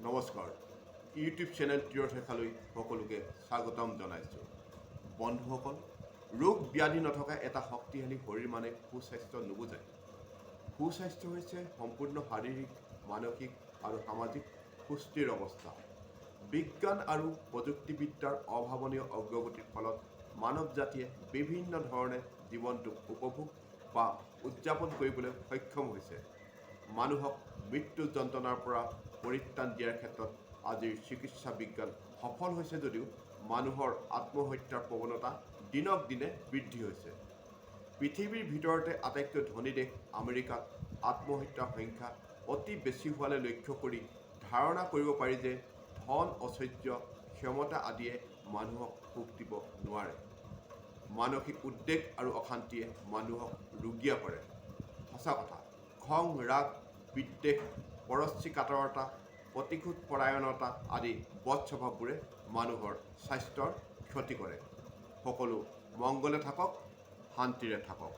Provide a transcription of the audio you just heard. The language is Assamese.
নমস্কাৰ, ইউটিউব চেনেল তীৰ্থৰেখালৈ সকলোকে স্বাগতম জনাইছোঁ। বন্ধুসকল, ৰোগ ব্যাধি নথকা এটা শক্তিশালী শৰীৰ মানে সুস্বাস্থ্য নুবুজায়। সুস্বাস্থ্য হৈছে সম্পূৰ্ণ শাৰীৰিক, মানসিক আৰু সামাজিক সুস্থিৰ অৱস্থা। বিজ্ঞান আৰু প্ৰযুক্তিবিদ্যাৰ অভাৱনীয় অগ্ৰগতিৰ ফলত মানৱ জাতিয়ে বিভিন্ন ধৰণে জীৱনটোক উপভোগ বা উদযাপন কৰিবলৈ সক্ষম হৈছে। মানুহক মৃত্যু যন্ত্ৰণাৰ পৰা পৰিত্ৰাণ দিয়াৰ ক্ষেত্ৰত আজিৰ চিকিৎসা বিজ্ঞান সফল হৈছে যদিও মানুহৰ আত্মহত্যাৰ প্ৰৱণতা দিনক দিনে বৃদ্ধি হৈছে। পৃথিৱীৰ ভিতৰতে আটাইতকৈ ধনী দেশ আমেৰিকাত আত্মহত্যাৰ সংখ্যা অতি বেছি হোৱালৈ লক্ষ্য কৰি ধাৰণা কৰিব পাৰি যে ধন, ঐশ্বৰ্য, ক্ষমতা আদিয়ে মানুহক সুখ দিব নোৱাৰে। মানসিক উদ্বেগ আৰু অশান্তিয়ে মানুহক ৰুগীয়া কৰে। সঁচা কথা, খং, ৰাগ, বিদ্বেষ, পৰশ্ৰীকাতৰতা, প্ৰতিশোধপৰায়ণতা আদি বদ স্বভাৱবোৰে মানুহৰ স্বাস্থ্যৰ ক্ষতি কৰে। সকলো মংগলে থাকক, শান্তিৰে থাকক।